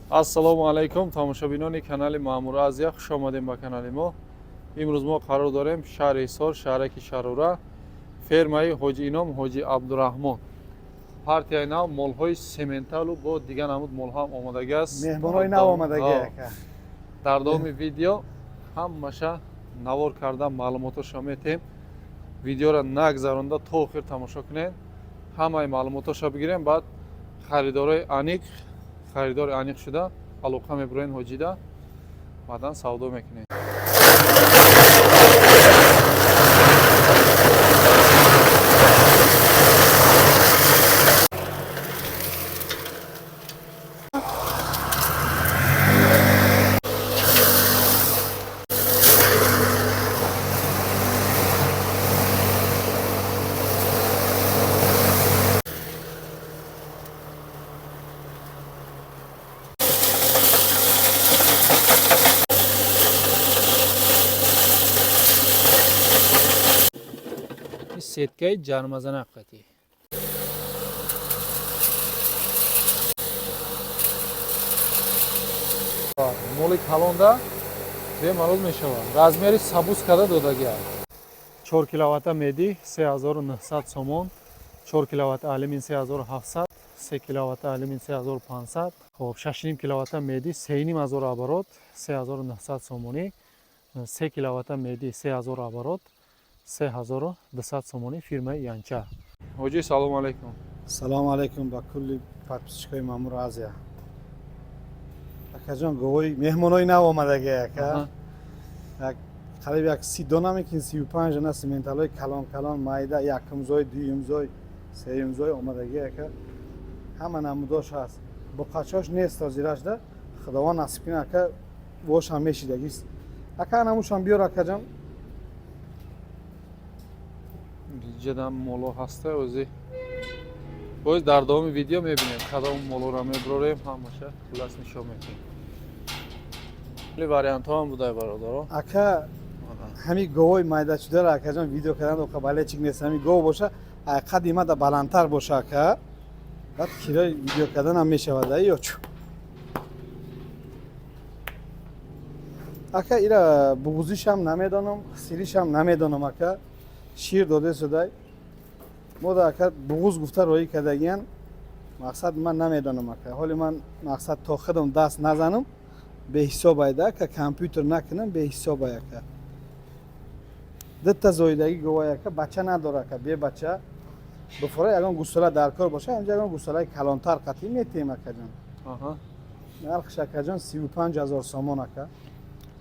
Ассалому алайкум, тамошобинони канали Маъмур Азия, хуш омадем ба канали мо. Имрӯз мо қарор дорем шаҳри Ҳисор, шаҳраки Шарура, фермаи Ҳоҷи Ином, Ҳоҷи Абдураҳмон. Партияи нав молҳои сементалу бо дигар намуд молҳо ҳам омодагӣ аст. Меҳмонои нав омадагӣ, ака. Дар давоми видео ҳамаша навор карда маълумотошро метем. Видеоро нагзаронда то охир тамошо кунед, ҳамаи маълумотошро бигирем, баъд харидорои аниқ, харидори аниқ шуда алоқа мебуроен ҳоҷида, баъдан савдо мекунем. Сеткаи ҷармазанак қатӣ. Моли калонда бемалол мешавад. Размери сабус када додагиа. 4 киловатта меди 3900 сомон, 4 киловатта алюмин 3700, 3 киловатта алюмин 3500, хоб 6,5 киловатта меди 3500 оборот 3900 сомонӣ, 3 киловатта меди 3000 оборот 3200 сомонӣ, фирмаи Янча. Ҳоҷӣ, салому алайкум. Салому алайкум ба кулли подписчикои Маъмур Азия. Акаҷон, говои меҳмонои нав омадагӣ, ака. Як қариб як 30 дона мекин, 35 дона сементалҳои калон калон, майда, якумзой, дуюмзой, сеюмзой омадагӣ, ака. Ҳама намудош ҳаст. Буқачош нест ҳозирашда. Худованд насиб кунад, ака, вошам мешидагист. Ака, намушам биёр, акаҷон. Ҷадам моло ҳаста ози. Боз дар давоми видео мебинем, кадом молоро меброрем, ҳамаша хулас нишон медиҳем. Ли вариантҳо ҳам будай, бародаро. Ака, ҳами говои майдачудара, акаҷон, видео кардан оқа балечик нест. Ҳами гов боша, ай қади мада баландтар боша, ака. Баъд кирои видео карданам мешавад, ай ё чу. Ака, ира буғузишам намедонам, сиришам намедонам, ака. Шир доде судай. Мо да, ака, буғуз гуфта роӣ кардагиян. Мақсад ман намедонам, ака. Ҳоли ман мақсад то худам даст назанам беҳисоб айда, ака, компютер накунам беҳисоб ай, ака. Дитта зоидагӣ говай, ака, бача надора, ака, бебача. Буфора ягон гусола дар кор боша, ҳамҷа ягон гусолаи калонтар қатъӣ метиҳем, акаҷон. Нархш, акаҷон, 35 000 сомон, ака.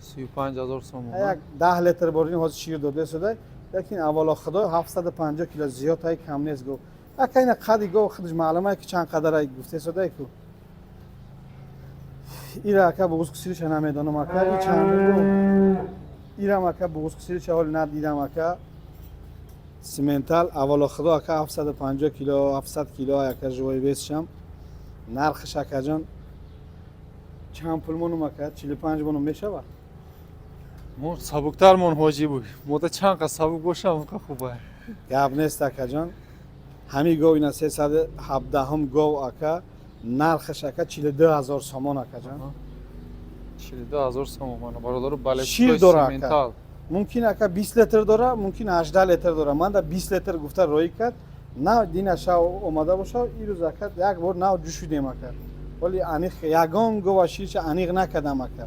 35 000 сомон. Як 10 литр борин ҳозир шир дода судай, лекин аввало худо 750 кило зиёд ай, кам нест гов. Ака, ина қади гов худаш маълума ки чанд қадар ай гуфте судай ку. Ира, ака, буғуз кусириша намедонам, ака, и чанд гов. Ирам, ака, буғуз кусириша ҳоли надидам, ака. Симентал аввало худо, ака, 750 кило, 700 кило, ака, живой весшам. Нархш, акаҷон, чанд пул монум, ака? 45 монум мешавад? Мо сабуктар мон, ҳоҷӣ буд. Мода чанд қад сабук бошам, ка хуб ай. Гап нест, акаҷон. Ҳами гов ина 317-ум гов, ака, нархаш, ака, 42 000 сомон, акаҷон. 42 000 сомон, мана бародаро, бале. Шир дора, ака. Мумкин, ака, 20 литр дора, мумкин 18 литр дора. Ман да 20 литр гуфта роӣ кард. Нав дина шав омада боша, ирӯз, ака, як бор нав ҷӯшидем, ака. Вале аниқ ягон гова ширша аниқ накардам, ака.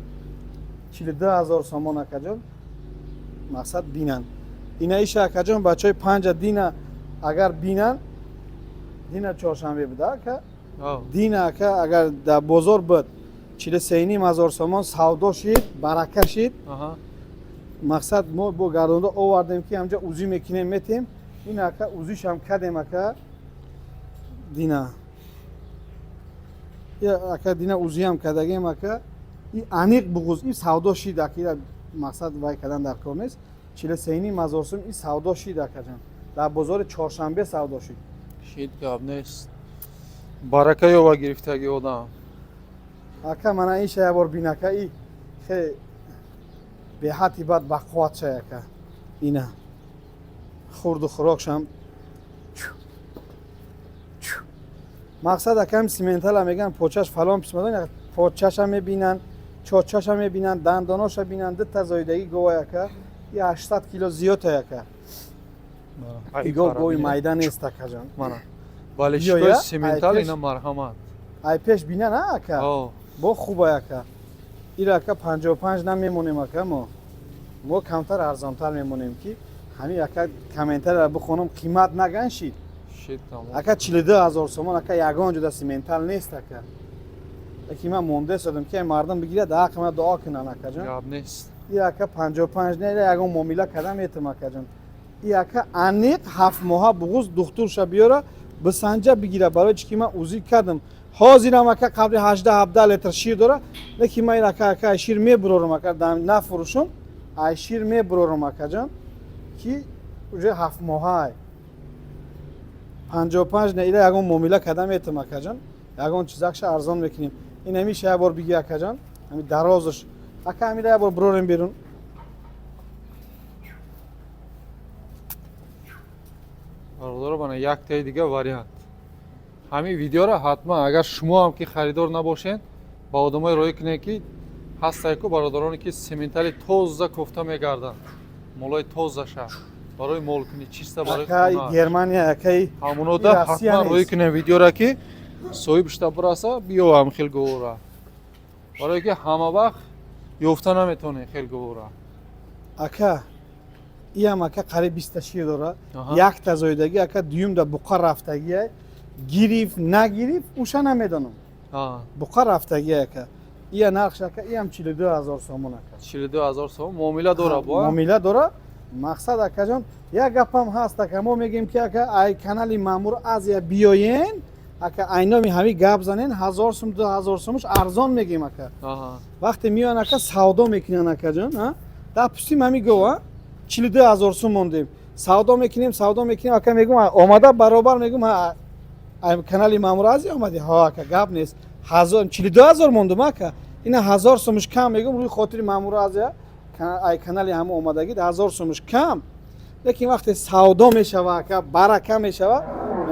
42 000 сомон, акаҷон. Мақсад бинанд. Ина иша, акаҷон, бачаҳои панҷа дина агар бинанд, дина чоршанбе буда, ака. Дина, ака, агар дар бозор буд, 43 500 сомон савдо шид, барака шид. Мақсад мо бо гардонда овардем ки ҳамҷа узӣ мекунем, метем. Ин, ака, узишам кардем, ака, дина. Ака, дина узиам кардагем, ака. И аниқ буғуз, и савдо шид, ака, ира мақсад вай кардан дар кор нест. 43 500 сом и савдо шид, акаҷон. Дар бозори чоршанбе савдо шид. Шид, гап нест. Барака ёба гирифтаги одам. Ака, мана иша як бор бин, ака, и хе беҳадди бад бақувват шай, ака. Ина хурду хӯрокшам. Мақсад, акам, симентала меган, почаш фалон писмадан. Почаша мебинанд, чочаша мебинанд, дандоноша бинанд, дута зоидагӣ говай ака. И 800 кило зиёдтай ака. И гов гови майда нест, акаҷон. Мана. Валишкои сементал ина, марҳамат. Ай пеш бинан, ака. Бо хубай, ака. Ира, ака, 55 намемонем, ака, мо камтар арзонтар мемонем, ки ҳамин, ака, комментарияро бихонам, қимат наган шид. Ака, 42 ҳазор сомон, ака, ягон ҷода сементал нест, ака. Лекин ман монда истодам, ки мардум бигирад, ҳаққи ман дуо кунанд, акаҷон. Гап нест. И, ака, 55 не, ягон муомила карда метам, акаҷон. И, ака, аниқ 7 моҳа буғуз, духтурша биёра, бисанҷа, бигира. Барои чӣ ки ман узӣ кардам, ҳозирам, ака, қабли 18-17 литр шир дора, лекин ман ака, ака, шир мебурорам, ака, нафурӯшум, ай шир мебурорам, акаҷон, ки уже 7 моҳаай. 55 не, ила ягон муомила карда метам, акаҷон, ягон чизакша арзон мекунем. Ин ҳамиша як бор биги, акаҷон, ҳами дарозаш, ака, ҳамира як бор бурорем берун. Бародаро, мана яктаи дига вариант. Ҳамин видеоро ҳатман, агар шумо ҳам ки харидор набошед, ба одамое роӣ кунед, ки ҳастае ку бародароне, ки сементали тоза кофта мегарданд, молои тозаша барои молкунӣ, чиста барои Акаи Германия, акаи ҳамонода ҳатман роӣ кунед видеора, ки соҳиб шуда бираса, биё ҳам хел говора, барое ки ҳама вақт ёфта наметавонед хел говора. Ака, иам, ака, қариб 20-та шир дора, якта зоидагӣ, ака, дуюмда буқа рафтагия, гирифт, нагирифт, уша намедонам, буқа рафтагия, ака. Ия нархш, ака, иам 42 000 сомон, ака. 42 000 сомон, муомила дора бо. Муомила дора. Мақсад, акаҷон, як гапам ҳаст, ака. Мо мегӯем, ки, ака, ай канали Маъмур Азия биёен, ака, айноми ҳами гап занен, 1000 сум, 2000 сумуш арзон мегӯем, ака. Вақте меоян, ака, савдо мекунан, акаҷон, дар пустим ҳами гова 42 000 сум мондем, савдо мекунем, савдо мекунем, ака, мегӯм, омада баробар мегӯм, канали Маъмур Азия омади, ҳо, ака, гап нест, 42 000 мондум, ака, ина 1000 сумуш кам мегӯм, рӯи хотири Маъмур Азия, ай канали ҳама омадагӣ, 1000 сумуш кам. Лекин вақте савдо мешава, ака, барака мешава,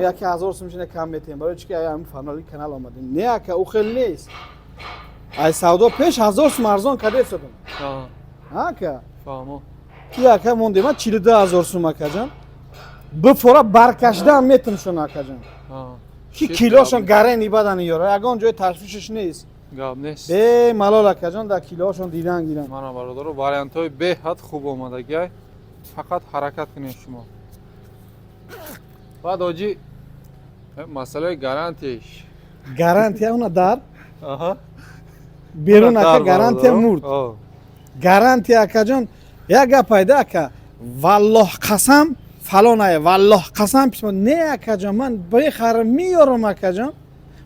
яки 1000 сумуш ина кам метиҳем, барои чи ки ҳами фаноли канал омадем. Не, ака, ӯ хел нест, ай савдо пеш 1000 сум арзон кардед содам, ака. Ки, ака, мондем а 42 000 сум, акаҷон, бифора баркашдаам метимшон, акаҷон, ки килошон гарени бадани ёра, ягон ҷои ташвишаш нест. Гап нест. Бемалол, акаҷон, дар килоҳошон дидан гирам. Мана, бародаро, вариантҳои беҳад хуб омадагиай, фақат ҳаракат кунед шумо. Баъд, оҷи, масъалаи гарантияш. Гарантия уна дар берун, ака, гарантия мурд. Гарантия, акаҷон, як гап пайда, ака, валлоҳ қасам, фалон ая, валлоҳ қасам писмо не, акаҷон, ман бехарам, меёрам, акаҷон,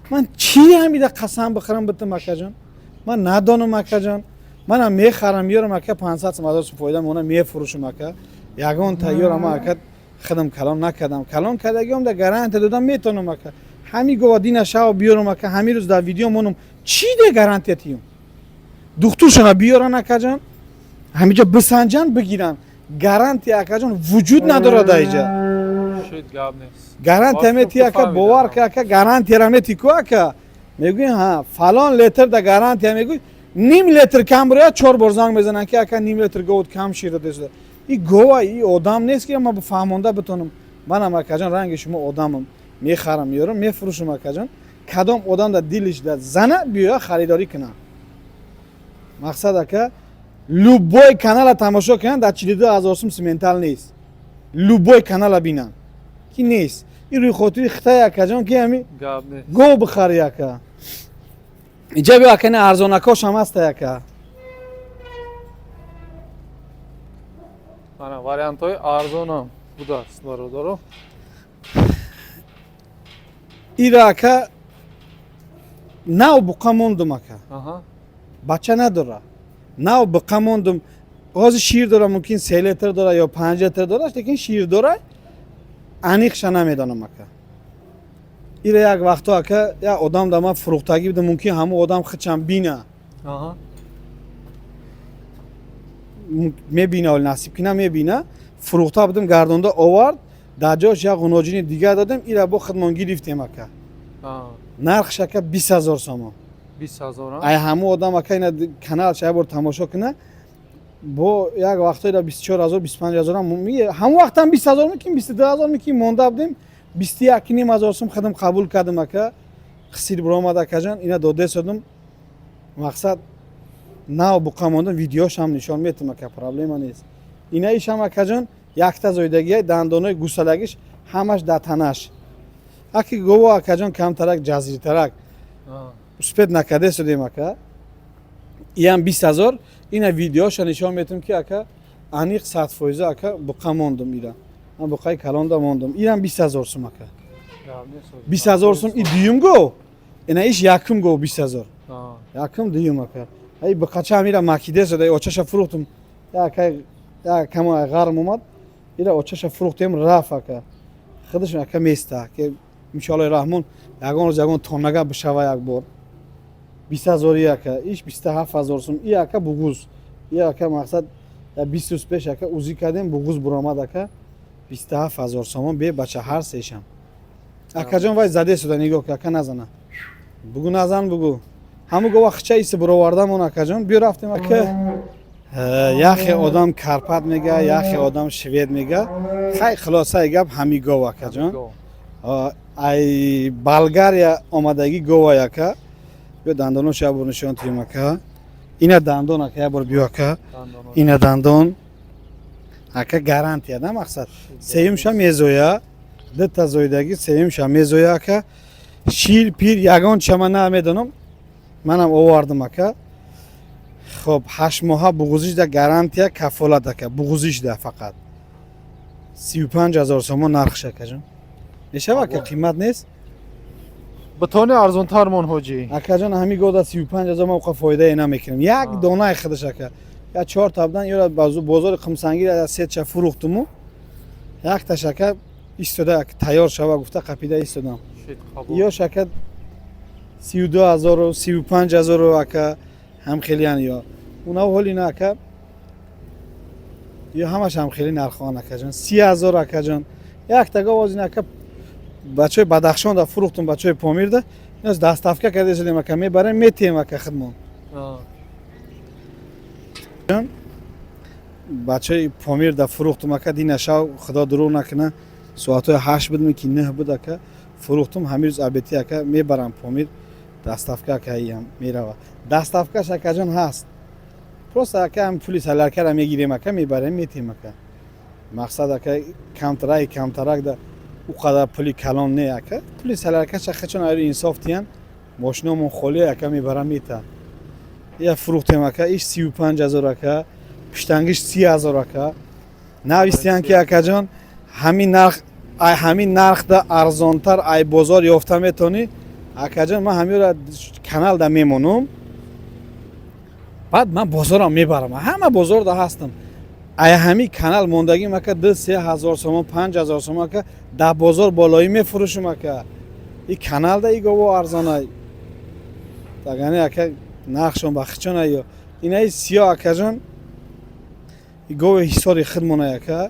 ман чӣ ҳамида қасам бихӯрам битам, акаҷон, ман надонам, акаҷон, манам мехарам, меёрам, ака, 500 сум, 1000 сум фоида мона, мефурӯшам, ака, ягон тайёрам, ака, худам калон накардам, калон кардагиам да гарантия додам метавонам, ака. Ҳами гова дина шава биёрам, ака, ҳамин рӯз дар видео монам, чӣ де гарантия тиюм? Духтуршона биёран, акаҷон, ҳамиҷо бисанҷан, бигиран. Гарантия, акаҷон, вуҷуд надорад дар иҷа. Гарантия мети, ака, бовар ка, ака, гарантияра мети ку, ака, мегӯи, ҳа, фалон литр да гарантия мегӯй, ним литр кам бурояд, чор бор занг мезананд, ки, ака, ним литр говот кам шир додеста. И гова, и одам нест, ки ман фаҳмонда битонам. Манам, акаҷон, ранги шумо одамам, мехарам, меёрам, мефурӯшам, акаҷон. Кадом одам дар дилиш да зана биёя, харидорӣ кунам. Мақсад, ака, любой канала тамошо кунанд, дар 42 000 сум симентал нест. Любой канала бинанд, ки нест. Ин рӯи хотири хитай, акаҷон, ки ҳами гов бихари, ака. Иҷа биё, ака, ина арзонакошам ҳаста, ака. Ана вариантҳои арзонам будааст, бародаро. Ира, ака, нав буқа мондум, ака, бача надора, нав буқа мондум, ҳозир шир дора, мумкин 3 литр дора ё 5 литр дора, лекин шир дора, аниқша намедонам, ака. Ира як вақто, ака, як одам да ман фурӯхтагӣ будам, мумкин ҳамон одам хичам бина, мебина, оли насиб кина мебина. Фурӯхта будам, гардонда овард, дар ҷош як ғуноҷини дигар додем, ира бо худмон гирифтем, ака. Нархш, ака, 20 000 сомон. 20 000. Ай ҳамун одам, ака, ина каналша як бор тамошо куна, бо як вақтҳои 24 0, 25 0, ҳамун вақтам 20 0 мекин, 22 0 мекин, монда будем. 21,5 ҳазор сум худам қабул кардам, ака. Қисир биромад, акаҷон, ина доде содум. Мақсад, нав буқа мондам, видеошам нишон метам, ака, проблема нест. Ина ишам, акаҷон, якта зоидагия, дандонои гусалагиш ҳамаш да танаш. Аки гово, акаҷон, камтарак ҷазиртарак успеть накарде судем, ака. Иам 20 0. Ина видеоша нишон метам, ки, ака, аниқ 100%, ака, буқа мондум. Ира ман буқаи калонда мондум. Ирам 20 0 сум, ака, 20 0 сум. И дуюм го, ина иш якум го 20 0, якум, дуюм, ака. Ай буқачаам ира макиде суда, очаша фурӯхтум. Як камо ғарм омад, ира очаша фурӯхтем, раф, ака. Худаш, ака, места ки, иншоаллои раҳмон, ягон рӯз ягон тоннага бишава як бор. 20 ҳазори, ака, иш 27 0 сум. И, ака, буғуз. И, ака, мақсад, 20 рӯз пеш, ака, узӣ кардем, буғуз буромад, ака. 27 000 сомон, бе бача ҳар сешам, акаҷон. Вай заде суда, нигоҳ ки, ака, назана, бугу, назан, бугу. Ҳаму гова хича иси буровардамон, акаҷон. Биё, рафтем, ака. Яхе одам карпат мега, яхе одам швед мега. Хай, хулосаи гап, ҳами гов, акаҷон, ай Болгария омадагӣ гова, ака. Биё, дандонош як бор нишон тиём, ака. Ина дандон, ака, як бор биё, ака. Ина дандон, ака, гарантия да. Мақсад, сеюмша мезоя, дута зоидагӣ, сеюмша мезоя, ака. Шир пир ягон чама намедонам, манам овардам, ака. Хоб, 8 моҳа буғузишда, гарантия, кафолат, ака. Буғузишда фақат 35 000 сомон нархш, акаҷон. Мешава, ака, қимат нест? Битони арзонтар мон, ҳоҷӣ. Акаҷон, ҳами года 35 000 ма уқа фоидае намекунем. Як донаи худаш, ака, я чорта будан, ёра бозори Қумсангир сетша фурӯхтуму, якташ, ака, истода, тайёр шава гуфта, қапида истодам. Ёш, ака, 32 ҳазору 35 ҳазору, ака, ҳам хелиян. Ё унав ҳоли на, ака, ё ҳамаш ҳам хеле нархоан, акаҷон, 30 000, акаҷон. Яктага овоз ин, ака, бачаи Бадахшонда фурӯхтум, бачаи Помирда. Инас доставка карда шудем, ака, мебарем, метиҳем, ака, хидмон. Бачаи Помирда фурӯхтум, ака, дина шав, худо дурӯғ накуна, соатҳои 8 будм ки 9 буд, ака, фурӯхтум. Ҳамин рӯз абети, ака, мебарам Помир, доставка, ака, иам мерава. Доставкаш, акаҷон, ҳаст, просто, ака, ҳам пули соляркара мегирем, ака, мебарем, метиҳем, ака. Мақсад, ака, камтараи камтарак да ӯ қадар пули калон не, ака. Пули соляркаша хачон айри инсоф тиян, мошиномон холӣ, ака, мебарам, мета. Я фурӯхтем, ака, иш 35 000, ака, пуштангиш 30 000, ака. Навистиян ки, акаҷон, ҳамин нарх, ай ҳамин нархда арзонтар ай бозор ёфта метавонӣ, акаҷон. Ман ҳаминро каналда мемонам, баъд ман бозорам мебарам, ҳама бозорда ҳастам. Ай ҳамин канал мондагим, ака, 2-3 ҳазор сомон, 5 ҳазор сомон, ака, дар бозор болоӣ мефурӯшам, ака. И каналда и гово арзонай дагани, ака, нархшон ба хичона. Ё инаи сиё, акаҷон, и гови ҳисори хидмонай, ака.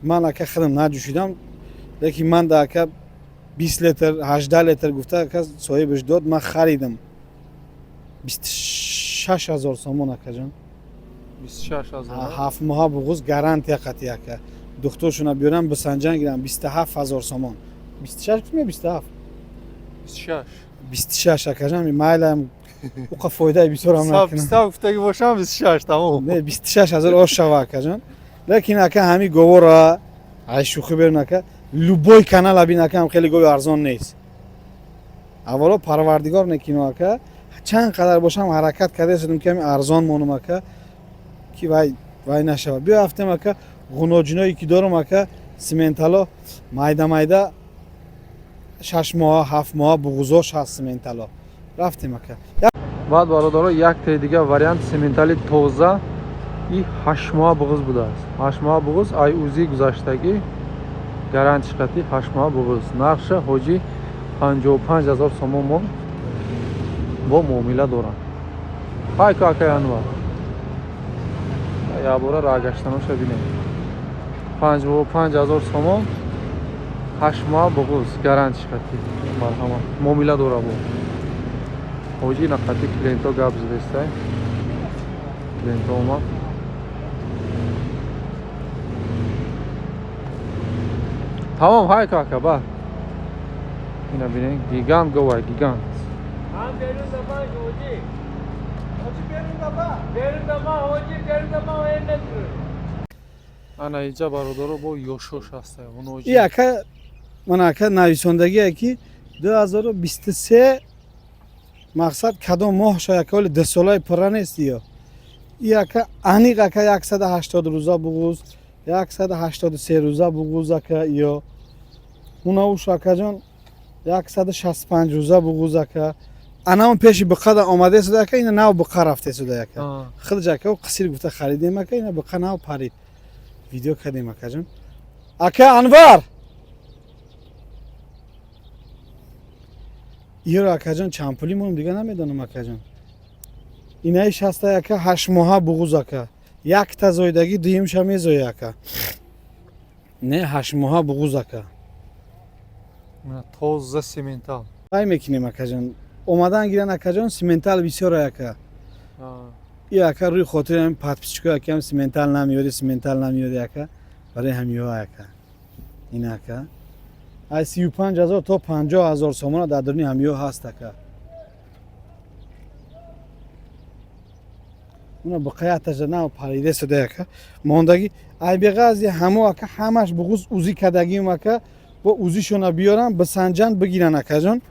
Ман, ака, хидм наҷӯшидам, лекин ман да, ака, 20 литр, 18 литр гуфта, ака, соҳибаш дод, ман харидам 26 000 сомон, акаҷон. 26 000. 7 моҳа буғуз, гарантия қатъи, ака. Духтуршуна биёрам, бисанҷан гирам. 27 000 сомон. 26 гуфтем ё 27? 26. 26, акаҷон. Майлам, уқа фоидаи бисёрам накунам. 27 гуфтаги бошам, 26, тамом. Не, 26 000 ош шава, акаҷон. Лекин, ака, ҳами говора ай шӯхӣ берун, ака, любой канал бин, ака, ҳам хеле гови арзон нест. Аввало парвардигор некино, ака, чанд қадар бошам, ҳаракат карда шудам, ки ҳами арзон монам, ака, ки вай вай нашава. Биё, рафтем, ака, ғуноҷиное ки дорам, ака, симентало майда майда, 6 моҳа, 7 моҳа буғузош ҳаст, симентало. Рафтем, ака. Баъд, бародаро, яктаи дига вариант симентали тоза и 8 моҳа буғуз будааст. 8 моҳа буғуз, ай УЗИ гузаштагӣ, гарантиш қатӣ, 8 моҳа буғуз. Нархша ҳоҷӣ 55 000 сомон мон, бо муомила дорам. Хайку, акай Анвар, якбора роҳгаштаноша бинем. 55 000 сомон, 8 моҳа буғуз, гарантиш қатӣ. Марҳамат, муомила дора бо. Ҳоҷи нақати клиентҳо гап задестай. Клиентҳо омад. Тамом, ҳай кака, ба. Ина бинед, гигант говай, гигант. Ана иҷа, бародаро, бо ёшош ҳаста. И ака, ман ака, нависондагие ки 2023, мақсад кадом моҳ шояд, ака, вале 2 солаи пурра нест. Ё и ака, аниқ ака, 180 рӯза буғуз, 183 рӯза буғуз ака. Ё унауш, акаҷон, 165 рӯза буғуз ака. Анаон пеши биқада омаде суда ака, ина нав биқа рафте суда ака. Худж ака, қисир гуфта харидем ака, ина биқа нав парид, видео кардем, акаҷон. Ака Анвар, иёро, акаҷон, чанд пули моем, дига намедонам, акаҷон. Инаи шаста ака, 8 моҳа буғуз ака, якта зоидагӣ, дуюмша мезоя ака. Не, 8 моҳа буғуз ака. Тоза симентал. Ай мекунем, акаҷон, омадан гиран, акаҷон, симентал бисёр ака. И ака, рӯи хотири ҳамин подписчико акам, симентал намеёри, симентал намеёри ака, барои ҳамиҳо ака. Ин ака, аз 35 000 то 50 000 сомона дар даруни ҳамиҳо ҳаст ака. Уна биқаяташа нав парида шуда ака, мондагӣ айбеғази ҳамо ака, ҳамаш буғуз узӣ кардагиум ака. Бо узишона биёрам, бисанҷанд, бигиран, акаҷон.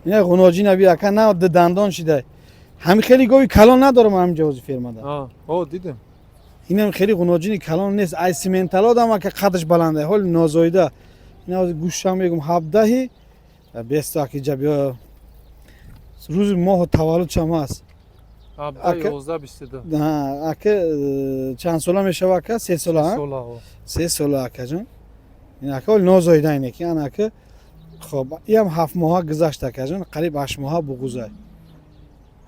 Ина ғуноҷина би ака, нав дандон шида. Ҳами хеле гови калон надорам ҳаминҷа ози фермада. О, дидем. Инам хеле ғуноҷини калон нест, ай сименталодам ака, қадаш баланда, ҳоли нозоида. Ина ози гӯшам мегум, ҳабдаҳи бесту аки ҷа биё, рӯзи моҳу таваллудшам ҳаст. 11, 22. Ака, чанд сола мешава ака? 3 сола? 3 сола, акаҷон. Ин ака, ҳоли нозоида ине ки ана ака. Хоб, иам 7 моҳа гузашт, акаҷон, қариб 8 моҳа буғузай.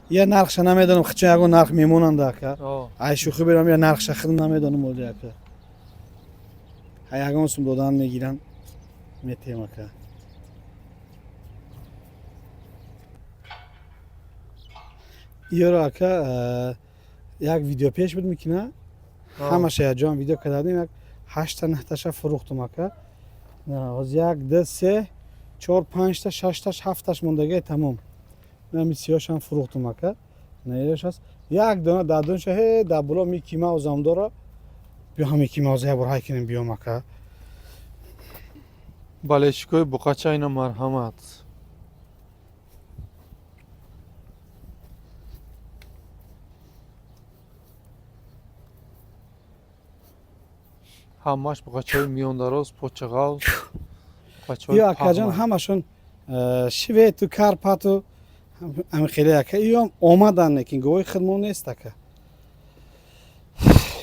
Я нархша намедонам, хичон ягон нарх мемонанд ака. Ай шӯхӣ берам, я нархша худам намедонам оли ака. Ай ягон сум додан мегирам, метем ака. Иёро ака, як видео пеш буд мекина, ҳамаша якҷоам видео кардадем, як ҳашта наҳташа фурӯхтум ака. Ҳозир як, ду, се, чор, панҷта, шашташ, ҳафташ мондагиа, тамом. Нами сиёшам фурӯхтум ака. Наёш аст як дона дадонша, ҳе дар боло Микки Маузам дора. Биё, ҳам Микки Мауза як бор ҳай кунем, биём ака. Болельщикои буқача, ина марҳамат. Ҳамаш буқачаҳои миёндароз, почағавз. Ё акаҷон, ҳамашон шивету карпату ҳами хеле ака. Иём омадан, лекин говои хидмон нест ака.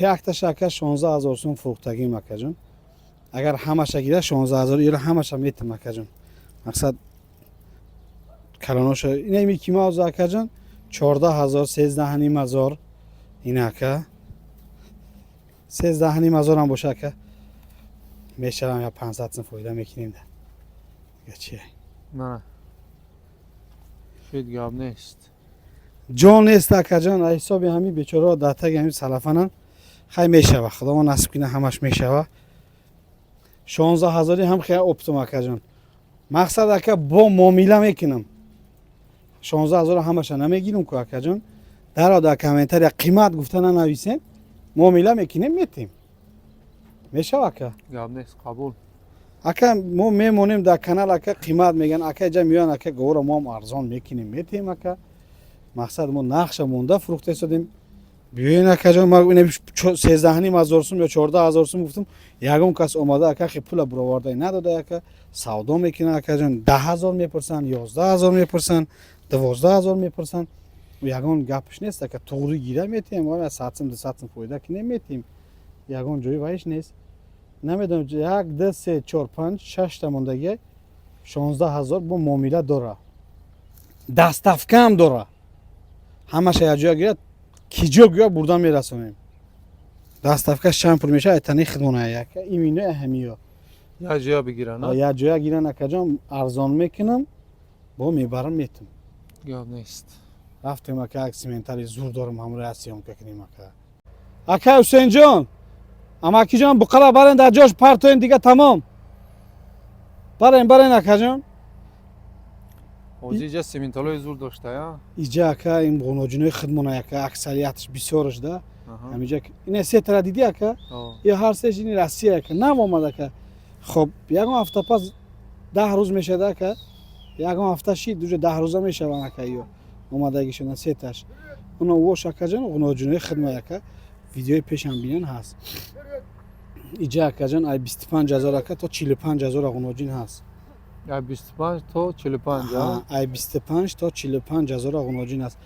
Якташа ака, 16 000 сум фурӯхтагим, акаҷон. Агар ҳамаша гира, 16 000 иро ҳамаша метам, акаҷон. Мақсад, калоноша ина Микки Мауза, акаҷон, 14 000, 13 500. Ин ака, 13 500-ам боша ака, мешавам, я 500 сум фоида мекунем. Дига чи? На, шуд, гап нест. Ҷон нест, акаҷон, аз ҳисоби ҳамин бечораҳо дар таги ҳамин салафанан. Хай, мешава, худомо насиб кина, ҳамаш мешава. 16 ҳазорӣ ҳам хеле оптум, акаҷон. Мақсад, ака, бо муомила мекунам. 16 ҳазор ҳамаша намегирам ку, акаҷон. Даро дар комментария қимат гуфта нанависем, муомила мекунем, метем, мешава, ака. Гап нест, қабул. Ака, мо мемонем дар канал, ака, қимат меган, ака, иҷа меоян, ака, говора моам арзон мекунем, метем, ака. Мақсад, мо нақша монда фурӯхта истодем. Биёен, акаҷон, ма 13 500 сум ё 14 000 сум гуфтум, ягон кас омада, ака, хе пула буроварда надода, ака. Савдо мекунан, акаҷон, 10 000 мепурсанд, 11 000 мепурсанд, 12 000 мепурсанд. Ягон гапш нест, ака, туғри гира метиҳем, 100 сум, 200 сум фоида кинем, метиҳем. Ягон ҷои вайш нест. Намедонам, як, ду, се, чор, панҷ, шашта мондагия, 16 000 бо муомила дора, доставкаам дора. Ҳамаша якҷоя гирад, ки ҷо гӯя, бурда мерасонем. Доставкаш чанд пул мешавад, айтани хидмона яка имино ҳамиё. Як ҷоя бигиран. Як ҷоя гиран, акаҷон, арзон мекунам, бо мебарам, метум. Гап нест. Рафтем, ака, як симентали зур дорам, ҳамроя съёмка кунем, ака. Ака Ҳусейнҷон, амакиҷон, буқала барен, дар ҷош партоен, дига тамом. Барен, барен, акаҷон. Ҳоҷи, иҷа сементалои зур дошта, я? Иҷа, ака, ин ғуноҷинои хидмона, ака, аксариятш, бисёраш да. Ҳамиҷа ина сетара дидӣ, ака? Ё ҳар сеш ини Россия, ака, нав омад, ака. Хоб, ягон ҳафта пас 10 рӯз мешад, ака. Ягон ҳафта шид, уже 10 рӯза мешаванд, ака, ё омадагишона сеташ. Оно вош, акаҷон, ғуноҷинои хидмат, ака, видеои пешам бинан ҳаст. Иҷа, акаҷон, ай 25 000, ака, то 45 000 ғуноҷин ҳаст. Ай 25 то 45? Ай 25 то 45 000 ғуноҷин ҳаст.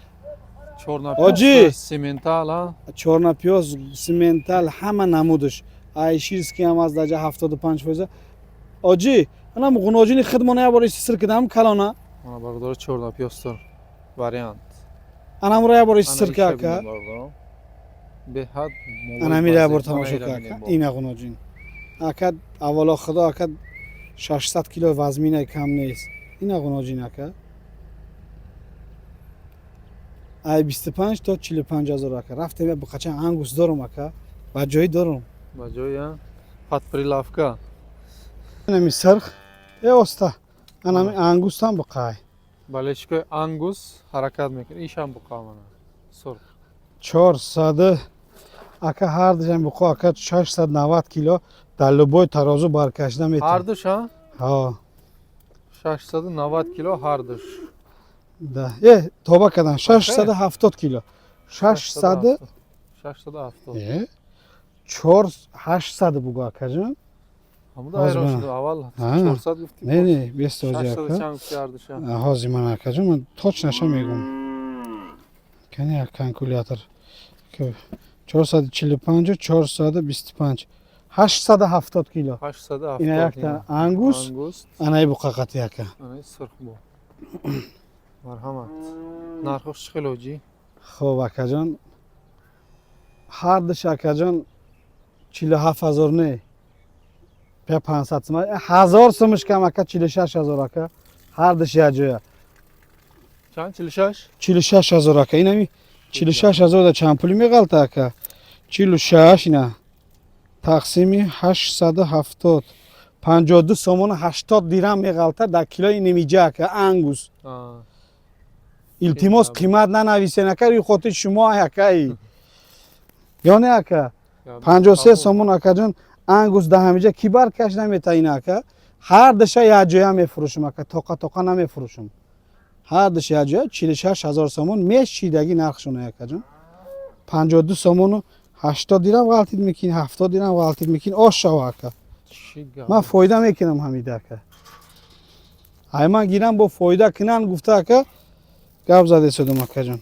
Чорнапиёз, сементал, а? Чорнапиёз, сементал, ҳама намудаш. Ай ширский ҳам аст, даҷа 75%. Оҷи, анам ғуноҷини хидмона як бор истиср кидам, калона. Ана, бародаро, чорнапиёзтор вариант. Анамро як бор истиср ка, ака. Беҳад. Анамира як бор тамошо ка, ака. Ина ғуноҷин, ака. Аввало худо, ака, 600 кило вазмина кам нест. Ина ғуноҷин, ака, ай 25 то 45 000, ака. Рафтем, як буқача ангус дорум, ака, ба ҷои дорум. Ба ҷои, под прилавка. Анами сирх э оста, анами ангустам буқай. Балечкои ангус ҳаракат мекунад, ишам буқа, мана сурх. 400, ака, ҳардушам буқо, ака, 690 кило дар любой тарозу баркашида метавон. Ҳардуш, а? Ҳо. 690 кило ҳардуш. Да, э, тоба кардам, 670 кило, 600. 670. Э, чор 800 бугу, акаҷон. Ҳамуда ҳайрон шудам, аввал 400 гуфтӣ. Не, не, бестози, ака. Чанд гуфти ҳардуша? Ҳозир ман, акаҷон, ман точно ша мегӯм. Кани як калькулятор. 445, 425, 870 кило. 870. Ина якта ангус, анаи буқақати, ака. Анаи сурх бу. Марҳамат, нархош чӣ хел, ҳоҷӣ? Хоб, акаҷон, ҳардуш, акаҷон, 47 000, не, пя 500 сума, 1000 сумаш кам, ака, 46 000, ака, ҳардуш якҷоя. Чанд, 46? 46 000, ака. Инами 46 000 да чанд пули меғалта, ака? 46 ина тақсими 870, 52 сомону 80 дирам меғалта дар килои немиҷа, ака, ангус. Илтимос, қимат нанависен, ака, рӯи хотири шумо, акаи, ё не, ака? 53 сомон, акаҷон, ангус да ҳамиҷа ки баркаш намета ина, ака. Ҳар душа якҷоя мефурӯшам, ака, тоқа тоқа намефурӯшам. Ҳар душ якҷоя 46 000 сомон мешидагӣ нархшона, акаҷон. 52 сомону 80 дирам ғалтид мекин, 70 дирам ғалтид мекин, ош шава, ака. Ман фоида мекунам ҳамида, ака. Ай ман гирам, бо фоида кунан гуфта, ака, гап задесодам, акаҷон.